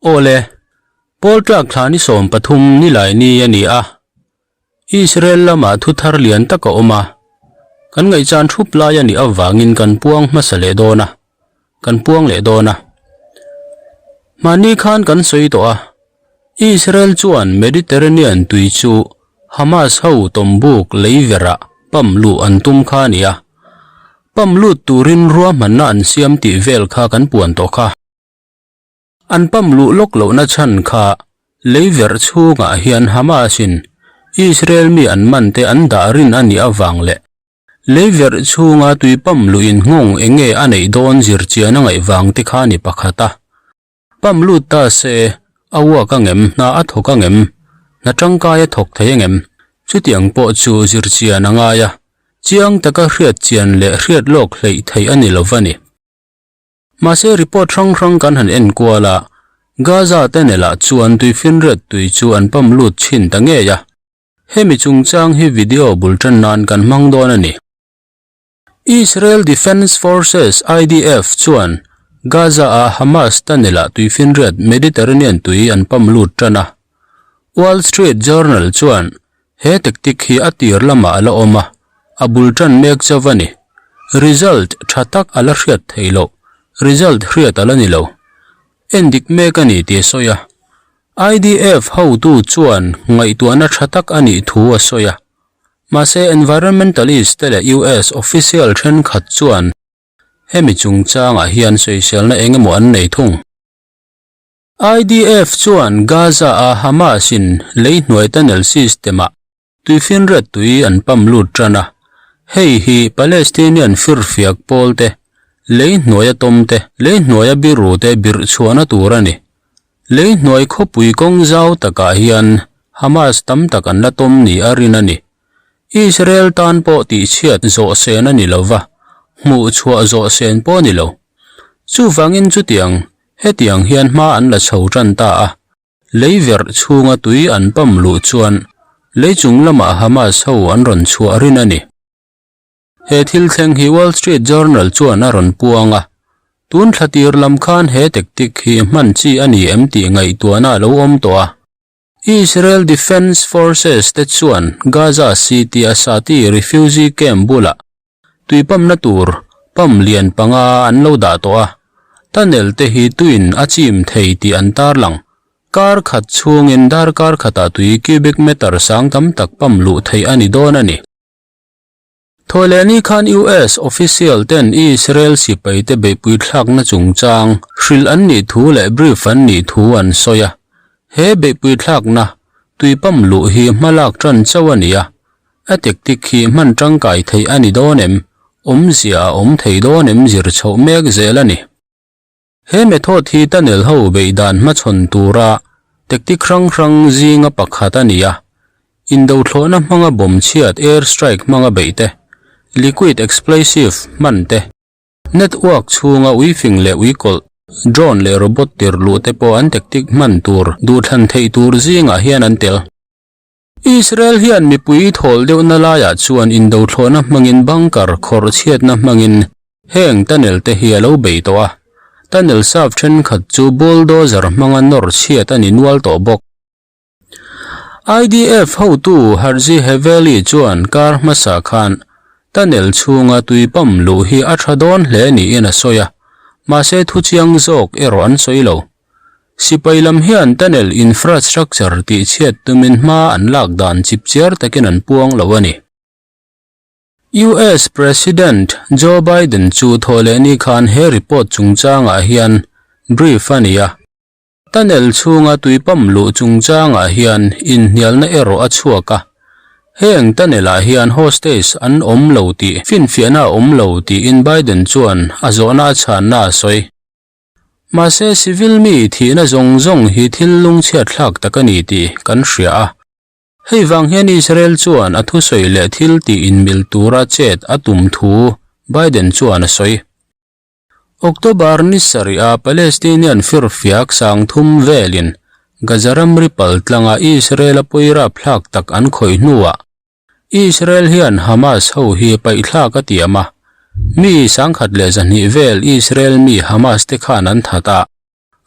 Aw le, Pawl tlak thla ni 13 nilai ni a ni a, Israel lamah thu thar lian tak a awm a, kan ngaihchan thup lai a nih avangin kan puang hmasa leh dawn a, kan puang leh dawn a. Mahni khan kan sawi tawh a, Israel chuan Mediterranean tui chu Hamas ho tawmbuk lei verah pump luh an tum kha a ni a, pump lut turin ruahmanna an siam tih vel kha kan puan tawh kha. An pump luh lawk lohna chhan kha lei verh chhungah hian Hamas-in Israel mi an man te an dah rin a nih avang leh lei verh chhunga tui pump luhin nghawng eng nge a neih dawn zir chian a ngaih vang te kha ni pakhat a. Pump lut ta se a uak ang em, hna a thawk ang em, hna tangkai a thawk thei ang em? Chutiang pawh chu zir chian a ngai a, chiang taka hriat chian leh hriat lawk hleih theih a ni lo va ni. Mahse report hrang hrang kan han en kual a, Gaza te nelah chuan tuifinriat tui chu an pump lut chhin ta ngei a. Hemi chungchang hi video bul tan nan kan hmang dawn a ni. Israel Defense Forces, IDF, chuan Gaza-a Hamas tunnel-ah tuifinriat Mediterranean tui an pump lut tan a. Wall Street Journal chuan He tactic hi a tir lamah a la awm a, a bul tan mek chauh a ni. Result tha tak a la hriat theih loh, result hriat a la ni lo. En dik mek a ni tih a sawi a. IDF hotu chuan ngaihtuahna tha tak a nih thu a sawi a. Mahse environmentalist te leh US official thenkhat chuan hemi chungchangah hian sawiselna eng emaw an nei thung. IDF chuan Gaza-a Hamas-in lei hnuai tunnel system-ah tuifinriat tui an pump lut tan a, hei hi Palestinian firfiak pawl te, lei hnuaia tawm te, lei hnuaia biru te birh chhuahna tur a ni. Lei hnuai khawpui kawng zau takah hian Hamas tam tak an la tawm ni a rin a ni. Israel tan pawh tihchhiat zawh sen a ni lo va, hmuh chhuah zawh sen pawh a ni lo. Chuvangin chutiang Hetiang hian hma an la chho tan ta a, lei verh chhunga tui an pump luh chuan lei chung lamah Hamas ho an rawn chhuah rin a ni. He thil thleng hi Wall Street Journal chuan a rawn puang a, tun thla tir lam khan he tactic hi hman chi a ni em tih ngaihtuahna a lo awm tawh a. Israel Defense Forces te chuan Gaza City a Sati refugee camp bulah Tui pump-na tur pump lian panga an lo dah tawh a, tunnel te hi tuin a chim thei tih an tarlang. Kar khat chhungin darkar khatah tui cubic meter sang tam tak pump luh theih a ni dawn a ni. Thawhlehni khan US official ten Israel sipai te beihpui thlakna chungchang hrilh an nih thu leh brief an nih thu an sawi a. He beihpui thlakna tui pump luh hi hmalak tan chauh a ni a, A tactic hi hman tangkai theih a ni dawn em? Awmzia a awm thei dawn em zir chhoh mek zel a ni. He method hi tunnel ho beih dan hmachhawn tura tactic hrang hrang zinga pakhat a ni a. Indothlawhna hmanga bomb chhiat air strike hmanga beih te, liquid explosive hman te, network chhunga uifing leh uikawlh, drone leh robot tirh luh te pawh an tactic hman tur duhthlan theih tur zingah hian an tel. Israel hian mipui thawl deuhna laiah chuan indothlawhna hmangin bunker khawrh chhiatna hmangin heng tunnel te hi a lo bei tawh a, tunnel sap thenkhat chu bulldozer hmanga nawr chhiat a ni nual tawh bawk. IDF hotu Herzi Heveli chuan kar hmasa khan tunnel chhunga tui pump luh hi a tha dawn hle niin a sawi a, mahse thuchiang zawk erawh an sawi lo. Sipai lam hian tunnel infrastructure tih chhiat tumin hma an lak dan chipchiar takin an puang lo a ni. US President Joe Biden chu thawhlehni khan he report chungchangah hian brief a ni a. Tunnel chhunga tui pump luh chungchangah hian inhnialna erawh a chhuak a. Heng tunnel-ah hian hostage an awm lo tih finfiahna a awm lo tiin Biden chuan a zawhna a chhanna a sawi. Mahse civil mi thihna zawng zawng hi thil lungchhiat thlak tak a ni tih kan hria a. Hei vang hian Israel chuan a thusawi leh thil tih inmil tura chet a tum thu Biden chuan a sawi. October ni sarih a Palestinian firfiak 3000 velin Gaza ramri pal tlanga Israel a pawirap thlak tak an khawih hnuah Israel hian Hamas ho hi paihthlak a tiam a, mi 1200 vel Israel mi Hamas te khan an that a.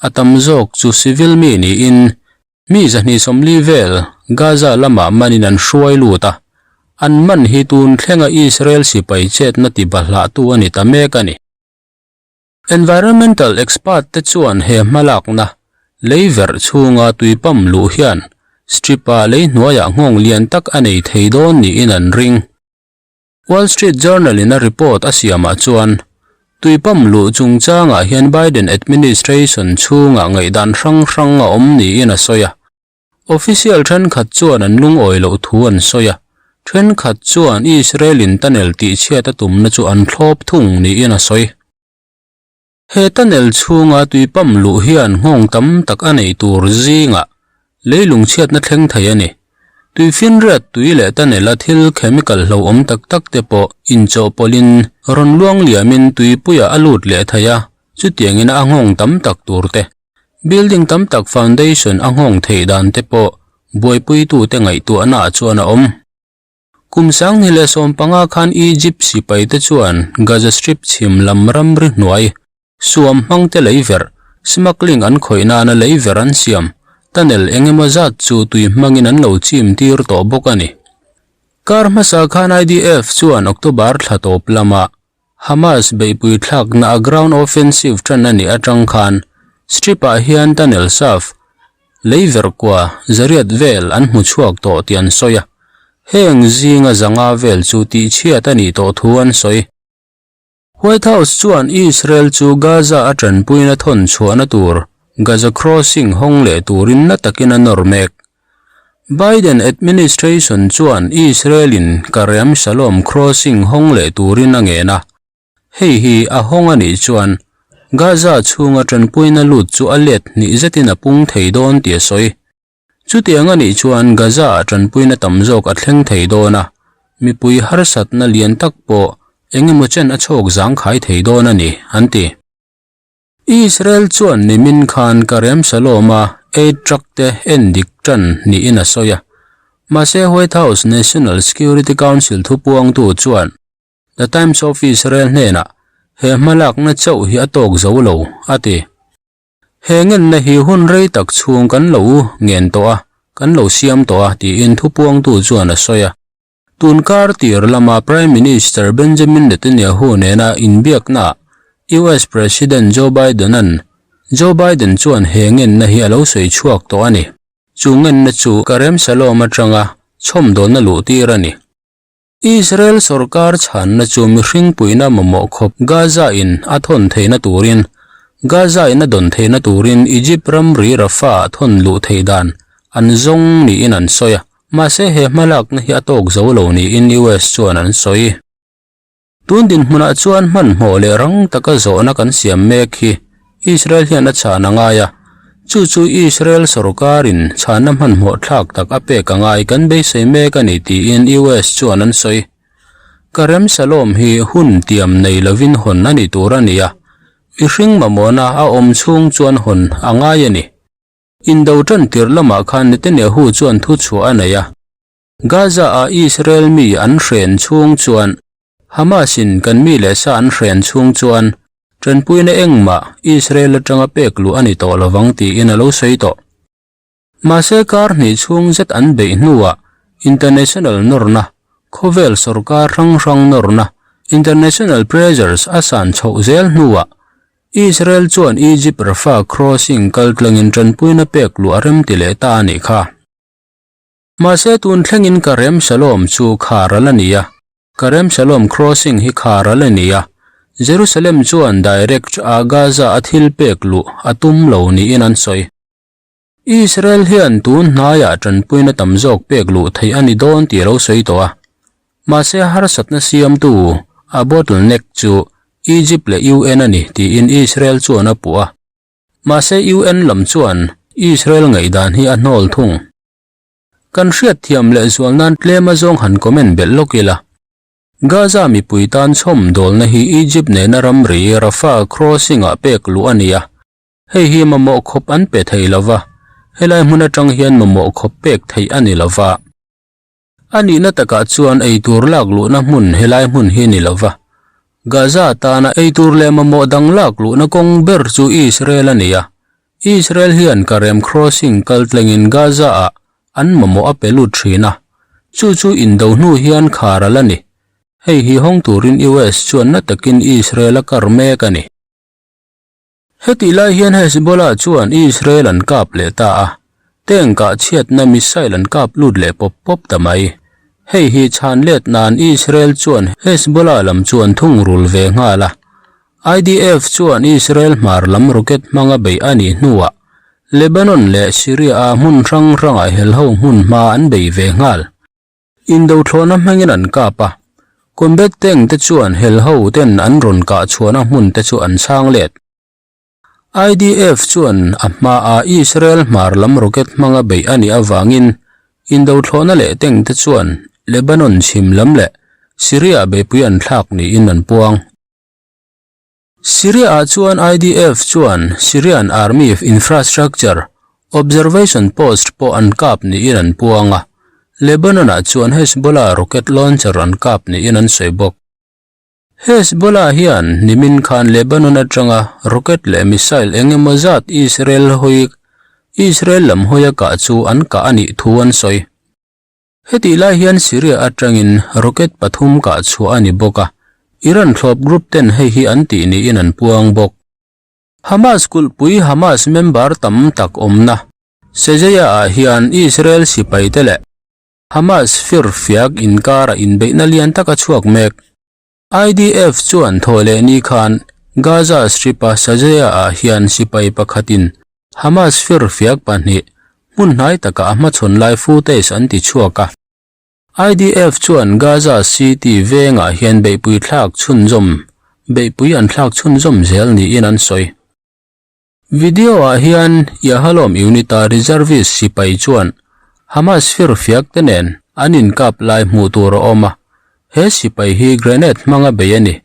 A tam zawk chu civil mi niin mi 240 vel Gaza lamah manin an hruai lut a, an man hi tun thlenga Israel sipai chetna tibahlahtu a ni ta mek a ni. Environmental expert te chuan he hmalakna lei verh chhunga tui pump luh hian strip-ah lei hnuaiah nghawng lian tak a nei thei dawn niin an ring. Wall Street Journal-in a report a siamah chuan tui pump luh chungchangah hian Biden administration chhungah ngaihdan hrang hrang a awm niin a sawi a. Official thenkhat chuan an lungawi loh thu an sawi a, thenkhat chuan Israel-in tunnel tihchhiat a tumna chu an thlawp thung niin a sawi. He tunnel chhunga tui pump luh hian nghawng tam tak a neih tur zingah leilung chhiatna thleng thei a ni. Tuifinriat tui leh tunnel-a thil chemical hlauhawm tak tak te pawh inchawhpawlhin rawn luang liamin tuipuiah a lut leh thei a, chutiangin a nghawng tam tak tur te Building tam tak foundation a nghawng theih dan te pawh buaipuitute ngaihtuahnaah chuan a awm. Kum 2015 khan Egypt sipai te chuan Gaza Strip chhim lam ramri hnuai suam hmang te lei verh, smuggling an khawih nana lei verh an siam, tunnel eng emaw zat chu tui hmangin an lo chim tir tawh bawk a ni. Kar hmasa khan IDF chuan October thla tawp lamah Hamas beihpui thlakna a ground offensive tan a nih atang khan Strip-ah hian tunnel saf, lei verkua, zariat vel an hmu chhuak tawh tih an sawi a, heng zinga zanga vel chu tihchhiat a nih tawh thu an sawi. White House chuan Israel chu Gaza a tanpuina thawn chhuahna tur Gaza Crossing hawng leh turin na takin a nawr mek. Biden administration chuan Israel-in Karem Shalom crossing hawng leh turin a ngen a, hei hi a hawng a nih chuan Gaza chhunga tanpuina lut chu a let hnih zetin a pung thei dawn tih a sawi. Chutiang a nih chuan Gaza-ah tanpuina tam zawk a thleng thei dawn a, mipui harsatna lian tak pawh eng emaw chen a chhawk zangkhai thei dawn a ni, an ti. Israel chuan nimin khan Karem Shalom-a aid truck te en dik tan niin a sawi a. Mahse White House National Security Council thupuangtu chuan The Times of Israel hnenah he hmalakna chauh hi a tawk zo lo, a ti. He ngenna hi hun rei tak chhung kan lo ngen tawh a, kan lo siam tawh a, tiin thupuangtu chuan a sawi a. Tun kar tir lama Prime Minister Benjamin Netanyahu nena inbiaknaah US President Joe Biden-a'n Joe Biden chuan he ngenna hi a lo sawi chhuak tawh a ni. Chu ngenna chu Karem Shalom atanga chhawmdawnna luh tir a ni. Israel sorkar chhanna chu mihring puihna mamawh khawp Gaza-in a thawn theihna turin Gaza-in a dawn theihna turin Egypt ramri Rafah-ah thawn luh theih dan an zawng niin an sawi a. Mahse he hmalakna hi a tawk zo lo niin US chuan an sawi. Tun dinhmunah chuan hmanhmawh leh rang taka zawhna kan siam mek hi Israel hian a chhan a ngai a, chu chu Israel sorkarin chhanna hmanhmawh thlak tak a pek a ngai kan beisei mek a ni tiin US chuan an sawi. Karem Shalom hi hun tiam nei lovin hawn a ni tur a ni a, mihring mamawhna a awm chhung chuan hawn a ngai a ni. Indo tan tir lamah khan Netanyahu chuan thu chhuah a nei a, Gaza-ah Israel mi an hren chhung chuan Hamas-in kan mi leh sa an hren chhung chuan tanpuina engmah Israel atanga pek luh a ni tawh lovang tiin a lo sawi tawh. Mahse kar hnih chhung zet an beih hnuah international nawrna, khawvel sorkar hrang hrang nawrna, international pressures a san chhoh zel hnuah Israel chuan Egypt Rafah crossing kaltlangin tanpuina pek luh a remti leh ta a nih kha. Mahse tun thlengin Karem Shalom chu khar a la ni a, Karem Shalom crossing hi khar a la ni a, Jerusalem chuan direct a Gaza a thil pek luh a tum lo niin an sawi. Israel hian tun hnaiah tanpuina tam zawk pek luh theih a ni dawn tih a lo sawi tawh a. Mahse harsatna siamtu a bottleneck chu Egypt leh UN a ni tiin Israel chuan a puh a. Mahse UN lam chuan Israel ngaihdan hi a hnawl thung. Kan hriatthiam leh zual nan tlem azawng han comment belh lawk ila. Gaza mipui tan chhawm dawlna hi Egypt nena ramri Rafah crossing-ah pek luh a ni a. Hei hi mamawh khawp an pe thei lo va, helai hmun atang hian mamawh khawp pek theih a ni lo va. A nihna takah chuan eitur lak luhna hmun helai hmun hi ni lo va. Gaza tana eitur leh mamawh dang lak luhna kawng ber chu Israel a ni a. Israel hian Karem Crossing kaltlengin Gaza-ah an mamawh a pe lut thin a, chu chu indo hnu hian khar a la ni. Hei hi hawng turin US chuan na takin Israel a kar mek a ni. Hetih lai hian Hezbollah chuan Israel an kap leh ta a, tank ah chhiatna missile an kap lut leh pawp pawp ta mai. Hei hi chhan let nan Israel chuan Hezbollah lam chu an thungrul ve nghal a. IDF chuan Israel hmar lam rocket hmanga beih a nih hnuah Lebanon leh Syria-a hmun hrang hrangah helho hmun hma an bei ve nghal. Indothlawhna hmangin an kap a, combat tank te chuan helho ten an rawn kah chhuahna hmun te chu an chhang let. IDF chuan a hmaah Israel hmar lam rocket hmanga beih a nih avangin indothlawhna leh tank te chuan Lebanon chhim lam leh Syria beihpui an thlak niin an puang. Syria-ah chuan IDF chuan Syrian Army Infrastructure Observation Post pawh an kap niin an puang a, Lebanon-ah chuan Hezbollah rocket launcher an kap niin an sawi bawk. Hezbollah hian nimin khan Lebanon atanga rocket leh missile eng emaw zat Israel hawi Israel lam hawia kah chu an kah a nih thu an sawi. Hetih lai hian Syria atangin rocket pathum kah chhuah a ni bawk a, Iran thlawp group ten hei hi an tih niin an puang bawk. Hamas kulhpui Hamas member tam tak awmna Shejaiya ah hian Israel sipai te leh Hamas firfiak inkarah inbeihna lian tak a chhuak mek. IDF chuan thawhleh ni khan Gaza Strip-a Shejaiya ah hian sipai pakhatin Hamas firfiak pahnih hmun hnai takah a hmachhawn lai footage an ti chhuak a. IDF chuan Gaza City vengah hian beihpui thlak chhunzawm beihpui an thlak chhunzawm zel niin an sawi. Video-ah hian Yahalom unit-a reservist sipai chuan Hamas firfiak te nen an inkap lai hmuh tur a awm a, he sipai hi grenade hmanga bei a ni,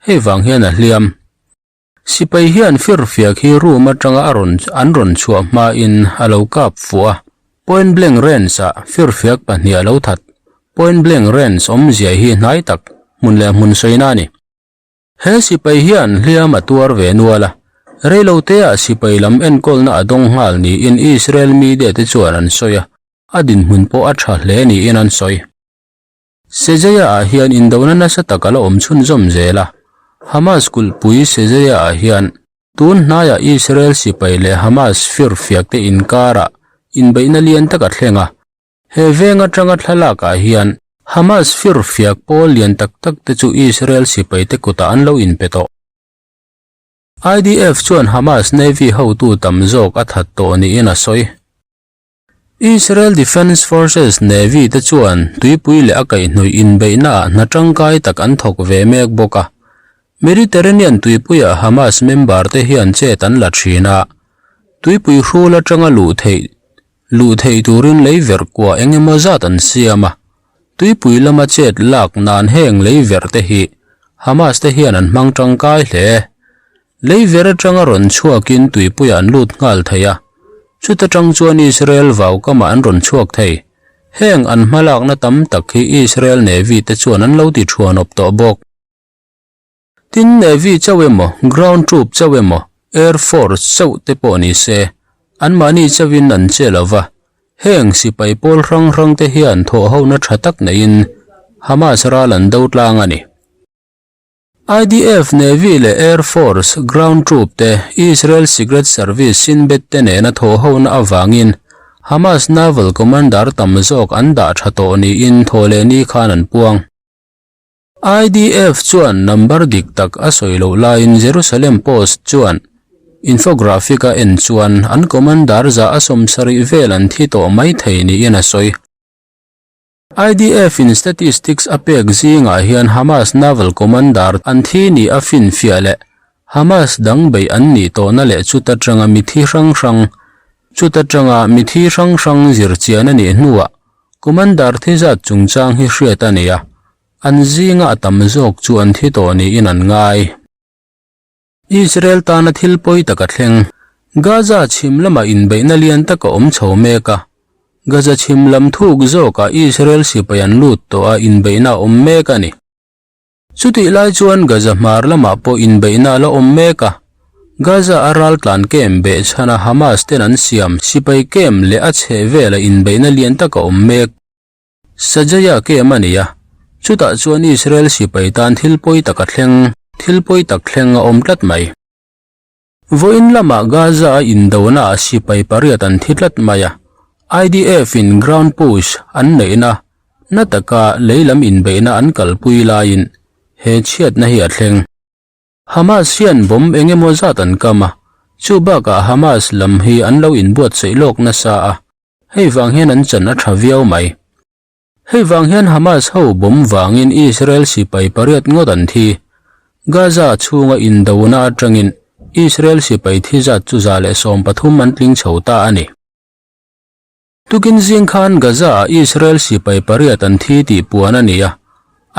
hei vang hian a hliam. Sipai hian firfiak hi room atanga a rawn an rawn chhuah hmain a lo kap fuh a, point blank range ah firfiak pahnih a lo that. Point blank range awmzia hi hnai tak hmun leh hmun sawina a ni. He sipai hian hliam a tuar ve nual a, reilote ah sipai lam enkawlna a dawng nghal niin Israel media te chuan an sawi a, a dinhmun pawh a tha hle niin an sawi. Sejaya-ah hian indona nasa tak a la awm chhunzawm zel a, Hamas kulhpui Sejaya-ah hian tun hnaiah Israel sipai leh Hamas firfiakte inkarah inbeihna lian tak a thleng a. He veng atanga thlalakah hian Hamas firfiak pawl lian tak tak te chu Israel sipaite kutah an lo inpe tawh. IDF chuan Hamas Navy hotu tam zawk a that tawh niin a sawi. Israel Defense Forces Navy te chuan tuipui leh a kaihhnawih inbeihnaah hna tangkai tak an thawk ve mek bawk a. Mediterranean tuipuiah Hamas member te hian chet an la thin a, tuipui hrul atanga luh theih luh theih turin lei verh kua eng emaw zat an siam a. Tuipui lama chet lak nan heng lei verh te hi Hamas te hian an hmang tangkai hle. Lei ver atanga rawn chhuakin tuipuiah an lut nghal thei a, chuta tang chuan Israel vau kamah an rawn chhuak thei. Heng an hmalakna tam tak hi Israel Navy te chuan an lo ti thuanawp tawh bawk. Tin, Navy chauh emaw, Ground Troop chauh emaw, Air Force chauh te pawh ni se, anmahni chauhin an che lo va, heng sipai pawl hrang hrang te hian thawhhona tha tak neiin Hamas ral an do tlang a ni. IDF, Navy leh Air Force, Ground Troop te Israel Secret Service Shin Bet te nena thawhhona avangin Hamas Naval Commander tam zawk an dah tha tawh niin thawhlehni khan an puang. IDF chuan number dik tak a sawi loh laiin Jerusalem Post chuan infographic a en chuan an commander za a 70 vel an thi tawh mai thei niin a sawi. IDF in statistics a pek zingah hian Hamas naval commander an thi nih a finfiah leh Hamas dang beih an nih tawhna leh chuta tanga mithi hrang hrang chuta tanga mithi hrang hrang zir chian a nih hnuah commander thi zat chungchang hi hriat a ni a, an zinga a tam zawk chu an thi tawh niin an ngai. Israel tana thil pawi tak a thleng. Gaza chhim lamah inbeihna lian tak a awm chho mek a. Gaza chhim lam thuk zawkah Israel sipai an lut tawh a, inbeihna a awm mek a ni. Chutih lai chuan Gaza hmar lamah pawh inbeihna a la awm mek a. Gaza a raltlan camp behchhana Hamas ten an siam sipai camp leh a chhehvela inbeihna lian tak a awm mek. Sajaya camp a ni a, chutah chuan Israel sipai tan thil pawi tak a thleng, thil pawi tak thleng a awm tlat mai. Vawiin lamah Gaza a indona ah sipai pariat an thi tlat mai a, IDF in ground push an neihna na taka lei lam inbeihna an kalpui laiin he chhiatna hi a thleng. Hamas hian bomb eng emaw zat an kam a, chu bakah Hamas lam hi an lo inbuatsaih lawk nasa a, hei vang hian an chan a tha viau mai. Hei vang hian Hamas ho bomb vangin Israel sipai pariat ngawt an thi. Gaza chhunga indona atangin Israel sipai thi zat chu 113 an tling chho ta a ni. Tukin zing khan Gaza-ah Israel sipai pariat an thi tih puan a ni a.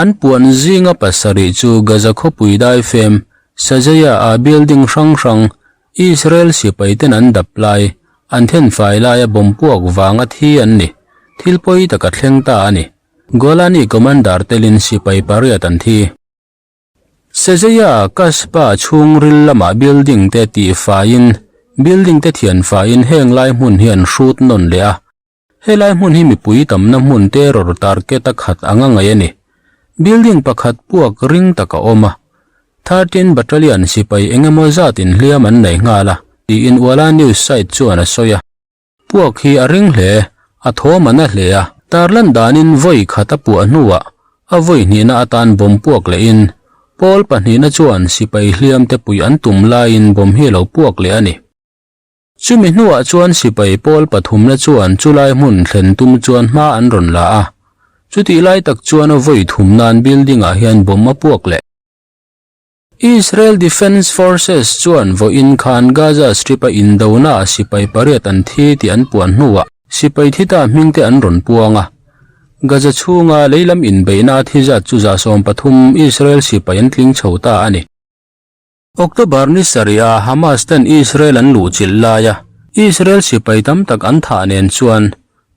An puan zinga pasarih chu Gaza khawpui daifem Sajaya-a building hrang hrang Israel sipaiten an dap lai, an thenfai laia bomb puak vanga thi an ni. Thil pawi tak a thleng ta a ni. Golani commander telin sipai pariat an thi. Sezeia Kasba chhungril lamah building te tihfaiin, building te thianfaiin heng lai hmun hi an hrut nawn leh a. Helai hmun hi mipui tamna hmun terror target a khat anga ngaih a ni. Building pakhat puak ring tak a awm a, 13 Battalion sipai eng emaw zat inhliam an nei nghal a, tiin Walla News site chuan a sawi a. Puak hi a ring hle, a thawm a na hle a, tarlan danin vawi khat a puah hnuah a vawi hnihna atan bomb puak lehin pawl pahnihna chuan sipai hliamte puih an tum laiin bomb hi a lo puak leh a ni. Chumi hnuah chuan sipai pawl pathumna chuan chulai hmun thlen tum chuan hma an rawn la a, chutih lai tak chuan a vawi thum nan building ah hian bomb a puak leh. Israel Defence Forces chuan vawiin khan Gaza Strip a indona ah sipai pariat an thi tih an puan hnuah sipai thi ta hming te an rawn puang a. Gaza chhunga leilam inbeihna a thi zat chu 13 Israel sipai an tling chho ta a ni. October ni sarih-a Hamas ten Israel an luhchilh laia Israel sipai tam tak an thah nen chuan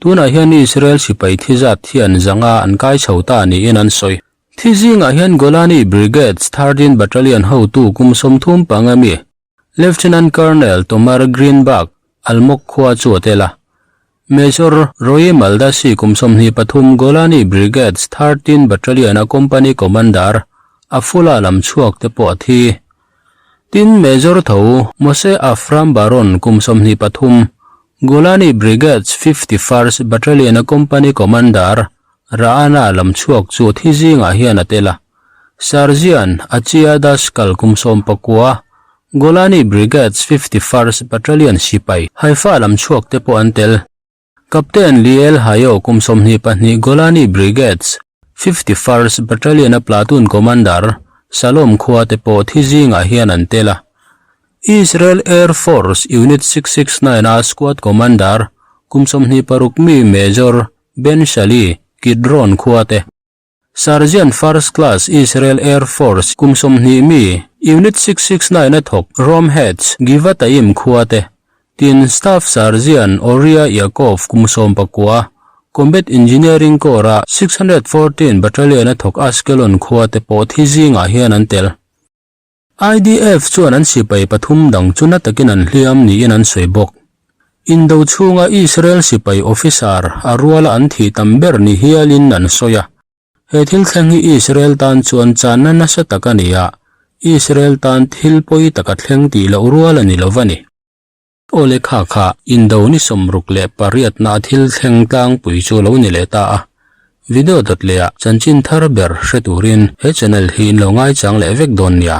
tunah hian Israel sipai thi zat hian zanga an kai chho ta niin an sawi. Thi zingah hian Golani Brigades 13 Battalion hotu kum 30 panga mi Lieutenant Colonel Tomer Greenberg Almog khua chu a tel a. Major Roy Maldasi kum 23 Golani Brigades 13 Battalion-a Company Commander Afula lam chhuak te pawh a thi. Tin, Major tho Moshe Afram Baron kum 23 Golani Brigades 51st Battalion-a Company Commander Ra'ana lam chhuak chu thi zingah hian a tel a. Sergeant Achia Dashkal kum 19 Golani Brigades 51st Battalion sipai Haifa lam chhuak te pawh an tel. Captain Liel Hayo kum 22 Golani Brigades 51st Battalion a platoon commander Salom khua te pawh thi zingah hian an tel a. Israel Air Force Unit 669 a squad commander kum 26 mi Major Ben Shali Kidron khua te Sergeant First Class Israel Air Force kum 20 mi Unit 669 a thawk Rom Hetz Givatayim khua te tin Staff Sergeant Oria Yaakov kum 19 Combat Engineering Corps a 614 Battalion a thawk Ashkelon khua te pawh thi zingah hian an tel. IDF chuan an sipai pathum dang chu na takin an hliam niin an sawi bawk. Indo chhunga Israel sipai officer a ruala an thih tam ber ni hialin an sawi a. He thil thleng hi Israel tan chuan channa nasa tak a ni a, Israel tan thil pawi taka thleng tih loh rual a ni lo va ni. Aw le kha kha, Indo ni 68 na a thil thleng tlangpui chu lo ni leh ta a. Video dawt leh ah chanchin thar ber hre turin he channel hi in lo ngaichang leh vek dawn nia.